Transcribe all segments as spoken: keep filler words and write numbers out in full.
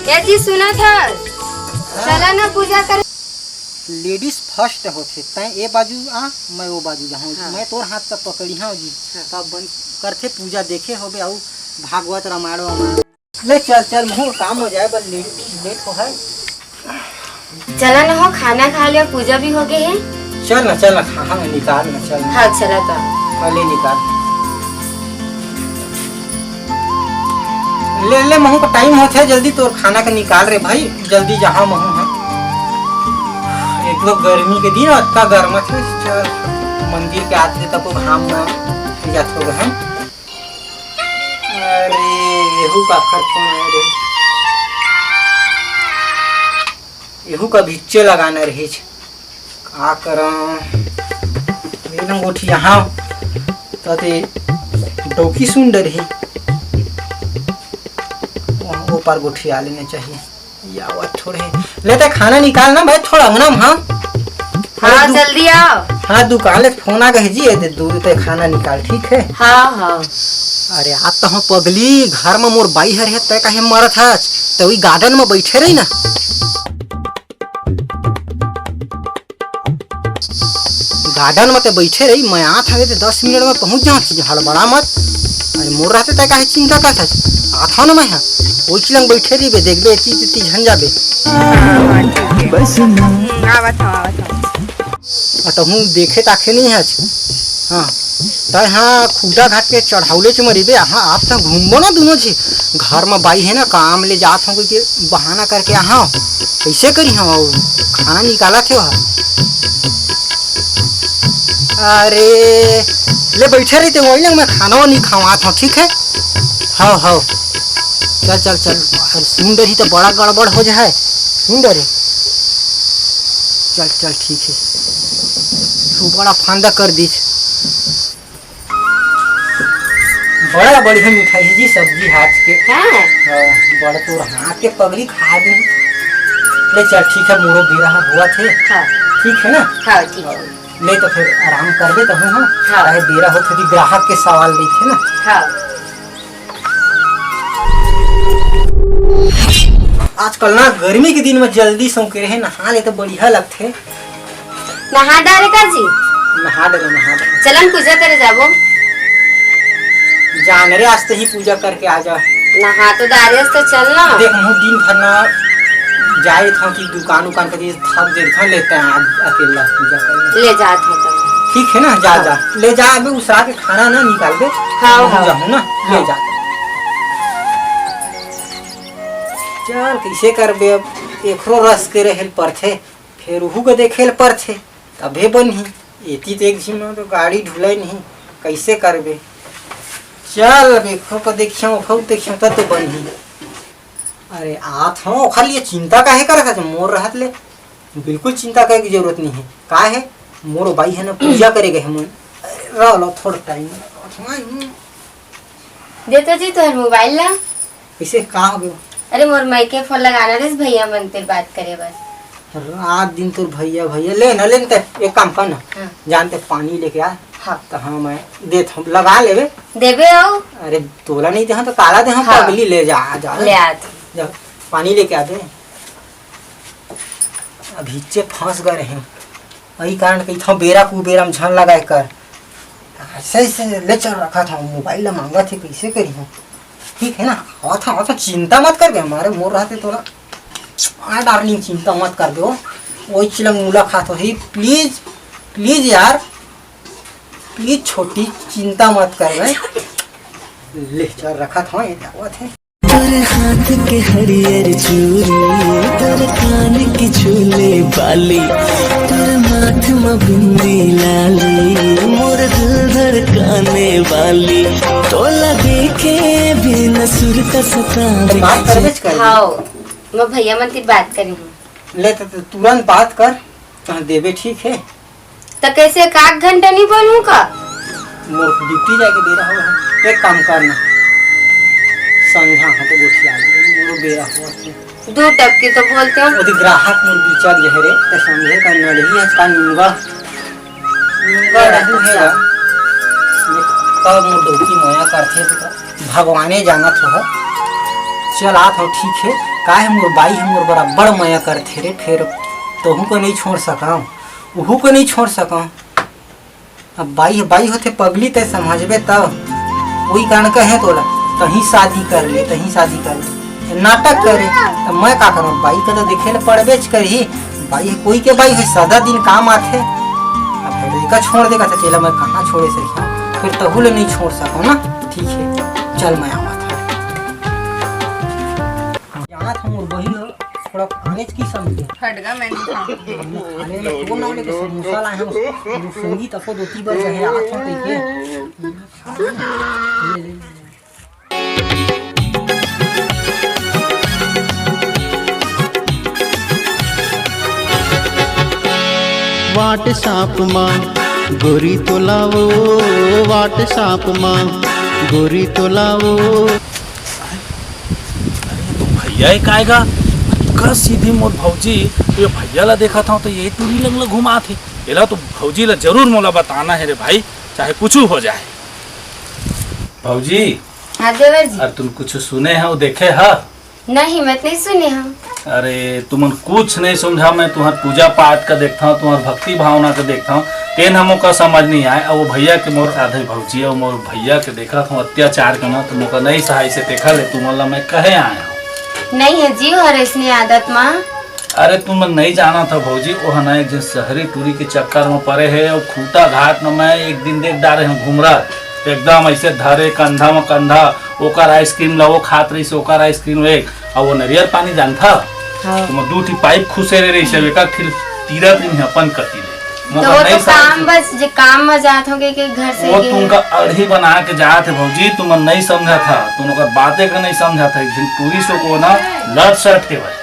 ए जी, सुनत हस? चला ना पूजा करे। लेडीज फर्स्ट होथे, तैं ए बाजू आ, मैं ओ बाजू जाहूँ। हाँ। मैं तोर हाथ ला पकड़िहां जी। हाँ। तब बन करथे पूजा, देखे होबे, अउ भागवत रामायण वामायण। ले चल, चल, महूँ काम हो जाए, बस लेट, लेट हो है। चला ना हो, खाना खा लिया, पूजा भी हो गए है। चल ना, चल ना, खा, हाँ, निकाल ना, चल ना। हाँ, चला तो। हाँ, ले निकाल। ले, ले, महूँ का टाइम होथे, जल्दी तोर खाना के निकाल रे भाई, जल्दी जाहूँ महूँ, हाँ। एक तो गर्मी के दिन अतका गर्म हे, चल, मंदिर के आते तको घाम में जात हो गए। अरे, एहू काखर फोन आए रे। एहू का भिच्चे लगाना रहिच। का करं? ले ना गोठियाहूँ। त ते डौकी सुन डरही। ओ पार गोठिया लेना चाहिए। या वो थोड़े। ले ते खाना निकाल ना भाई, थोड़ा अंगना में, हाँ। हाँ, अरे दु-, जल्दी आओ। हाँ, दुकान ले फोन आ गए जी, ये दे दू ते खाना निकाल, ठीक है? हाँ, हाँ। अरे, आज तो हम पगली घर में मोर बाई हर है, तय काहे मरत हस? तो वही गार्डन में बैठे रही ना। गार्डन में ते बैठे रही, मैं आत हवे ते दस मिनट में पहुंच जाऊँ, हड़बड़ा मत। अरे, मोर रहते तय काहे चिंता करत हस? आत हूँ ना मैं, हाँ। वही लंग बैठे रही बे, देखबे, इतनी, इतनी झन जाबे। हाँ, हाँ, ठीक है। बस ना। हम्म, आवत हूँ, आवत हूँ। अतहूँ देखे ताखे नहीं हच। हाँ, तय हाँ खूटा घाट के चढ़ावले च मरी बे। हाँ, आप तो घूमबो ना दोनों झी। घर में बाई है ना, काम ले जात हूँ, कोई के बहाना करके, हाँ, कैसे करी हम? और खाना निकाला थे वहाँ। अरे, ले बैठे रही ते वही लंग मैं खाना नहीं खवात हूँ, ठीक है? हाँ, हाँ। चल, चल, चल। अरे, सुन डरही तो बड़ा गड़बड़ हो जाए। सुन डरे। चल, चल, ठीक है। तू बड़ा फांदा कर दीस। बड़ा बढ़िया मिठाई है जी, सब्जी हाथ के। हाँ। हाँ, बड़ा तोर हाथ के पगली खा दे। ले चल, ठीक है, मोरो बेरा हुआ थे। हाँ। ठीक है ना? हाँ, ठीक है। ले तो फिर आराम करबे तहूँ, हाँ? हाँ। काहे बेरा होत हे, ग्राहक के सवाल रहिथे ना। हाँ। आजकल ना गर्मी के दिन में जल्दी सो के रहे, नहा ले तो बढ़िया लगथे। नहा डारे का जी? नहा डारे, नहा डारे। चलन पूजा करे जाबो। जान रे, आज तो ही पूजा करके आ जा। नहा तो डारे, तो चल ना। देख, मुँह दिन भर ना जाए था कि दुकान उकान पर थक दे था, लेते हैं आज अकेला पूजा कर ले। ले जात हो तो। ठीक है ना, जा, हाँ। जा। ले जा, अबे उसरा के खाना ना निकाल दे। हाँ, हम हाँ। जाऊँ ना, ले हाँ। जा। चल, कैसे करबे अब? एकरो रस के रहेल परथे, फेर उहू के देखेल परथे, तभे बनही। एती तो एक झिन तो गाड़ी ढुलाई नहीं, कैसे करबे? चल, अब एकरो को देखियो, ओखर देखियो, तब तो बनही। अरे, आत हूँ, ओखर लिए चिंता काहे करत हस? मोर रहत ले बिल्कुल चिंता करे के जरूरत नहीं है। का है? मोर बाई है ना, पूजा करे गए हम। अरे, रह लो थोड़ा टाइम। दे तो जी तोहर मोबाइल ला। कैसे, का हो गयो? अरे, मोर माई के फोन लगाना रहिस भैया मन तेर बात करे बर। रात दिन तोर भैया, भैया, ले ना, ले ना, ते एक काम कर ना। हाँ। जान ते पानी लेके आ। हाँ। तो हाँ, मैं देत हूँ, लगा लेबे। देबे हो? अरे, तोला नहीं देहा तो काला देहा, हाँ। पगली, ले जा, आ जा। ले आत हूँ। जा, पानी लेके आ दे। अभी चे फंस गए रहे। यही कारण कही था, बेरा कुबेरा में झन लगाए कर। ऐसे, ऐसे ले चल रखा था, मोबाइल ला मांगा थे, कैसे करी हूँ? ठीक है ना, आवत हूँ, आवत हूँ, चिंता मत कर बे, हमारे मोर रहते तोला। हाँ डार्लिंग, चिंता मत कर बे, वो वही चिलंग मुलाकात होही, प्लीज, प्लीज यार, प्लीज छोटी, चिंता मत कर बे। ले चल रखा था, ये आवत है। तोर हाथ के हरियर चूड़ी, तोर कान के झूले बाली, तोर माथ म बिंदी लाली, मोर दिल धड़काने वाली, तोला देखे बिना सुरता सतावे। बात करबे च करबे। हाँ, मैं भैया मन से बात करी हूँ। ले तो, तो तुरंत बात कर, तो देबे, ठीक है। त कैसे, एक आध घंटा नहीं बोलूं का? मोर ड्यूटी जाके बेरा हो है। एक काम कर ना, संझा हो तो गोठिया ले, मोरो बेरा हो। दो टपकी तो बोलते हो। ओदी ग्राहक मोर बिचार जे है रे, ते समझे का नड़ही है का निमगा। निमगा रहू है का। देख, कब मोर डौकी मया करथे तो भगवाने जानत हो। चल आत हव, ठीक हे। काहे मोर बाई ह मोर बराबर मया करथे रे, फेर तहू को नहीं छोड़ सकंव, उहू को नहीं छोड़ सकंव। अब बाई, बाई होथे पगली, तैं समझबे तब। उही कारण कहे तोला, तहीं शादी कर ले, तहीं शादी कर ले। नाटक करे, त मैं का करंव? बाई का तो देखे ले पड़बेच करही। बाई ह कोई के बाई ह, सदा दिन काम आथे। अब एला छोड़ दे का, त एला मैं कहाँ छोड़े सही? फिर तहू ले नहीं छोड़ सकंव ना। ठीक हे, चल मैं आवत हंव। जानत हंव मोर बहिनी ह थोड़ा आनेच किसम के। फटगा मैं नहीं खाऊं। खाने में तो ना लेके समोसा लाए हंव, संगीत अको दोती बर रहे, आत हंव कहिके। ले, ले, ले। WhatsApp मा गोरी तोला वो, WhatsApp मा गोरी तोला वो। अरे तो भैया, ये काय गा? का सीधी मोर भौजी, तो ये भैया ला देखत हंव तो ये टूरी लंग ला घुमात हे। एला तो भौजी ला जरूर मोला बताना हे रे भाई, चाहे कुछ हो जाए। भौजी, हाँ देवर जी। अरे तुम कुछ सुने हो, देखे हा? नहीं, मैं तो नहीं सुने हंव। अरे तुमन कुछ नहीं समझा, मैं तुम्हार पूजा पाठ का देखता हूँ, तुम्हार भक्ति भावना का देखता हूँ, तेन हमो का समझ नहीं आए। और वो भैया के मोर आधे भौजी और मोर भैया के देखा था अत्याचार करना, तो मोका नहीं सहाय से देखा ले तुमन ला मैं कहे आया हूँ। नहीं है जी, और इसने आदत माँ। अरे तुमन नहीं जाना था भौजी, वो है ना एक जन शहरी टूरी के चक्कर में पड़े है और खूटा घाट में मैं एक दिन देख डारे हूँ घुमरा, एकदम ऐसे धरे कंधा में कंधा, ओकर आइसक्रीम ला वो खात रही से, ओकर आइसक्रीम एक, और वो नरियर पानी जानता? हाँ। तो मैं दू ठी पाइप खुसे रहे रही से, एक फिर तीरत नहीं अपन कती ले। तो वो तो काम बस जे काम में जात होगे के घर से वो गे। तुमका अढ़ी बना के जात है भौजी, तुम नहीं समझा था, तुम ओकर बातें का नहीं समझा था। एक दिन टूरी से को ना लड़ सट के भाई।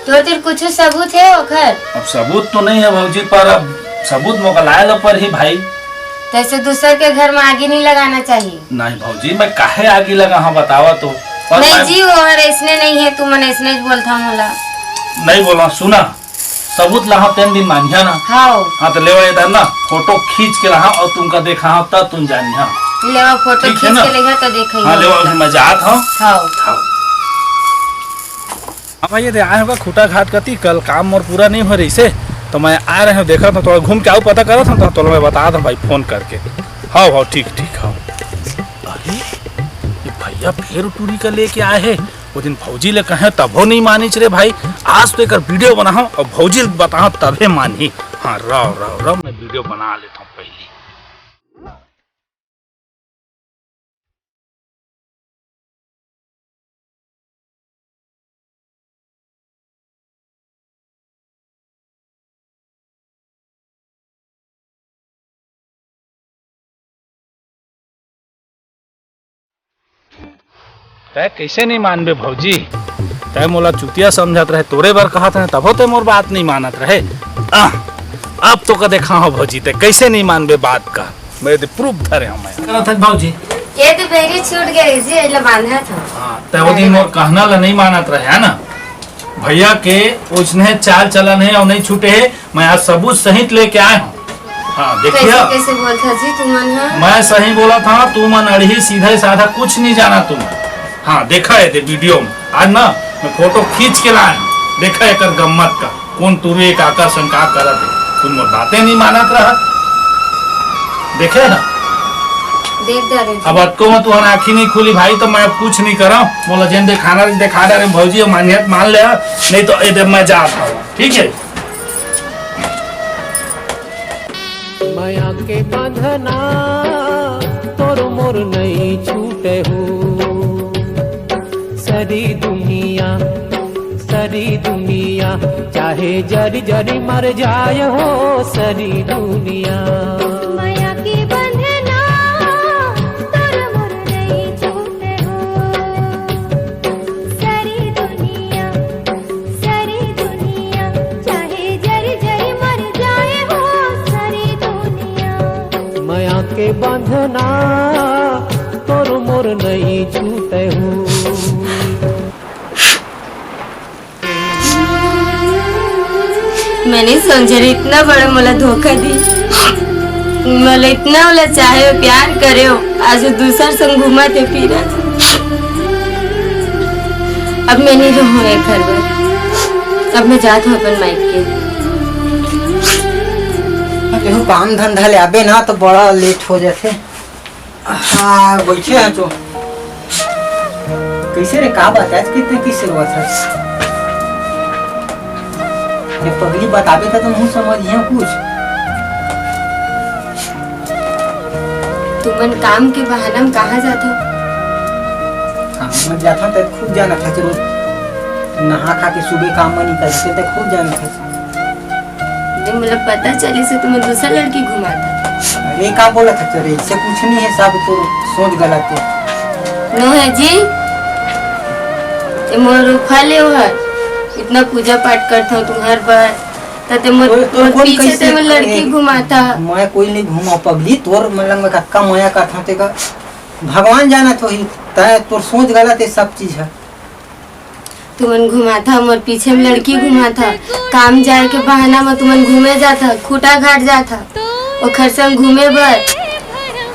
तो तेरे कुछ सबूत है ओखर? अब सबूत तो नहीं है भौजी, पर अब सबूत मोका लाए ला पर ही भाई। तैसे दूसर के घर में आगी नहीं लगाना चाहिए। नहीं भौजी, मैं काहे आगी लगा हाँ बतावा तो। पर नहीं मैं जी, वो और इसने नहीं है, तुमन इसने बोलता मोला। नहीं बोला, सुना, सबूत ला हाँ तेन दिन मानिया ना। हाँ। हाँ तो लेवा इधर ना, फोटो खींच के ला हाँ और तुमका देखा हाँ तब तुम जानिया। लेवा फोटो ठीक है खींच ना? के लेगा तो देखे हाँ लेवा, अभी मैं जात हूँ। हाँ। हाँ। हाँ भाई, ये दे आए होगा खूटा घाट कती, कल काम मोर पूरा नहीं हो रही से, तो मैं आ रहे हूँ, देखा था थोड़ा घूम के आऊ, पता करा था तो तोला मैं बता दूँ भाई फोन करके। हाँ हाँ, ठीक ठीक, हाँ। अरे ये भैया फिर टूरी का लेके आए है, वो दिन भौजी ले कहे तभो नहीं मानिच रे भाई। आज तो एक वीडियो बनाओ और भौजी ले बताओ तभे मानही। हाँ राव राव राव, मैं वीडियो बना लेता हूँ पहले। तै कैसे नहीं मानबे भौजी? तै मोला चुतिया समझत रहे, तोरे बर कहत रहे, तभो तै मोर बात नहीं मानत रहे। आह, अब तो का देखा हो भौजी, तै कैसे नहीं मानबे बात का? मैं दे प्रूफ धरे हूँ मैं। करत है भौजी। ये तो बेरी छूट गई जी, एला बांधा था। हाँ, तै वो दिन मोर कहना ला नहीं मानत रहे है ना? भैया के उसने चाल चलन है और नहीं छूटे है। मैं आज सबूत सहित लेके आया हूँ। हाँ देखिए, कैसे कैसे बोलता जी तुमन हा? मैं सही बोला था, तुमन अड़ही सीधा साधा कुछ नहीं जाना तुम। हाँ देखा है ते वीडियो में, आज ना मैं फोटो खींच के लाया हूँ। देखा है कर गम्मत का, कौन टूरी एक आकर्षण का करत है। तुम मोर बातें नहीं मानत रहा, देखे ना? देख डारे जी। अब अतको में तुम्हारा आँखी नहीं खुली भाई, तो मैं अब कुछ नहीं करा। बोला जेन दिखाना दिखा डारे भौजी, मानियत मान ले, नहीं तो ए दे मैं जात हूँ, ठीक है? मया के बंधना तोर मोर नहीं छूटे हो। सरी दुनिया, सरी दुनिया, चाहे जरी जरी मर जाए हो। सरी दुनिया, मया के बंधना तोर मोर नहीं छूटे हो। सरी दुनिया, सरी दुनिया, चाहे जरी जरी मर जाए हो। सरी दुनिया, मया के बंधना तोर मोर नहीं छूटे हो। मैंने समझे रे, इतना बड़ा मोला धोखा दी। मोला इतना मोला चाहे हो, प्यार करे हो, आज वो दूसर संग घूमत है फिरत। अब मैं नहीं रहूँ ये घर में, अब मैं जात हूँ अपन मायके। केहू काम धंधा ले आबे ना तो बड़ा लेट हो जाथे। हाँ, बैठे हैं तो। कैसे रे, का बात है? आज कितने किस से हुआ था? ये पगली बताबे था तो मुँह समझ ही कुछ। तुमन काम के बहाना में कहाँ जाथो? काम में जाथो तो खुद जाना था, चलो नहा खा के सुबह काम में निकल के तो खुद जाना था। जब मोला पता चली से तुम्हें दूसरा लड़की घुमाता। अरे का बोला था तेरे से कुछ नहीं है, सब तो सोच गलत है। नो है जी, ये मोर रूपा ले हो है, इतना पूजा पाठ करता हूँ तुम्हार पर, तते मोर, तोर, तोर मोर कौन पीछे कैसे ते मोर लड़की है? घुमाता। मैं कोई नहीं घुमा पगली, तोर मतलब मैं कक्का मया करता हूँ तेका। भगवान जाना तो ही, तय तोर सोच गलत है सब चीज है। तुमन घुमाथा, मोर पीछे में लड़की घुमाथा। काम जाए के बहाना में तुमन घूमे जाथा, खूटा घाट जाथा, ओखर संग घूमे बर।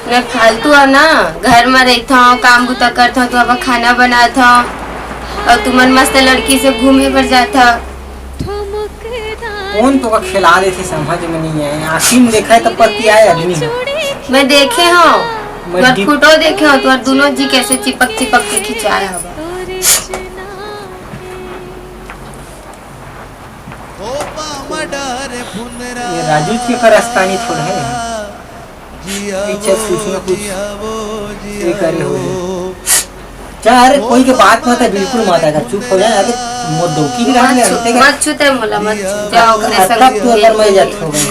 मैं फालतू हव ना, घर में रहिथव, काम बुता करथव, तो अब खाना बनाथव, और तुमन मस्त लड़की से घूमे बर जाथा। कौन तो का खिला देथे, समझ में नहीं आए। आखिर में देखा है तो पति आए आदमी है। मैं देखे हूँ, मैं तुम्हार dep- फोटो देखे हूँ, तुम्हार दोनों जी कैसे चिपक चिपक के खिंचाया हवा। ये राजू जी का रास्ता नहीं थोड़ा है। पीछे कुछ ना कुछ ये करे हो। जा, अरे, कोई के बात मत है, बिल्कुल मत आएगा, चुप हो जाए। अरे, मोर डौकी भी काट ले, मत छू, अंते का मत छू ते मोला, मत छू। जा, ओकरे संग अतका तू अगर मैं जात हो गई।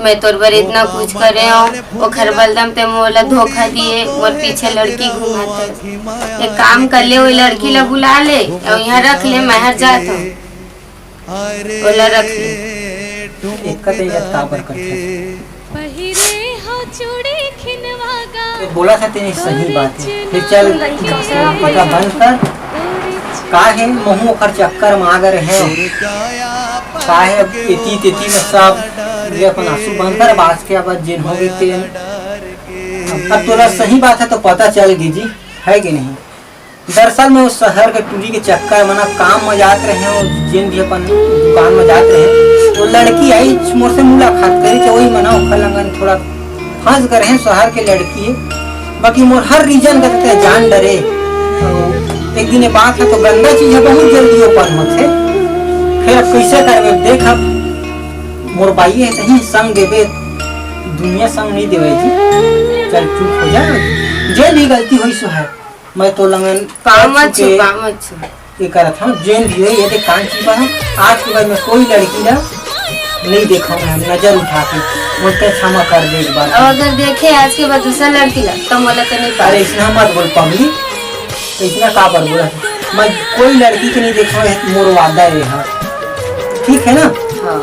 मैं तोर बर इतना कुछ करे हूँ, ओखर बलदम ते मोला धोखा दिए, मोर पीछे लड़की घुमाते। एक काम कर ले, वो लड़की ला बुला ले और यहाँ रख ले, मैं हर जात हूँ। ओला रख ले। एक का तेज काबर करथे। पहिरे हो चूड़ी खिनवा गा। ये बोला था तेने सही बात है। फिर चल, पता बंद कर। का है, महू ओकर चक्कर में आ गए हैं। का है, अब एती तेती में सब ये अपन आंसू बंद कर, बात के अब जेन हो गई तेन। अब तोला सही बात है तो पता चल गई जी, है कि नहीं? दरअसल में उस शहर के टूरी के चक्कर में ना काम में जात रहे हो, जेन भी अपन दुकान में जात रहे, तो लड़की आई मोर से मुलाकात करे, तो वही मना ओखर लंगन थोड़ा फंस गए हैं, शहर के लड़की है। बाकी मोर हर रीजन का ते जान डरे। तो एक दिन ये बात है तो गंदा चीज है, बहुत जल्दी ऊपर मत है। फिर अब कैसे करबे, देख अब मोर बाई है, सही संग देबे, दुनिया संग नहीं देवे जी। चल चुप हो जा, जे भी गलती हुई सो है। मैं तो लंगन काम मत छू, काम मत छू। ये करत हूँ, जेन भी हो, ये देख कान की बात है, आज के बाद मैं कोई लड़की ना नहीं देखा हूँ, मैं नजर उठा के, मुझसे क्षमा कर दे एक बार। अब अगर देखे आज के बाद दूसरा लड़की ला, तो मोला तो नहीं अरे पास। इसना मत बोल पगली, तो इसना का पर बोला? मैं कोई लड़की के नहीं देखा हूँ, मोर वादा है यहाँ, ठीक है ना? हाँ।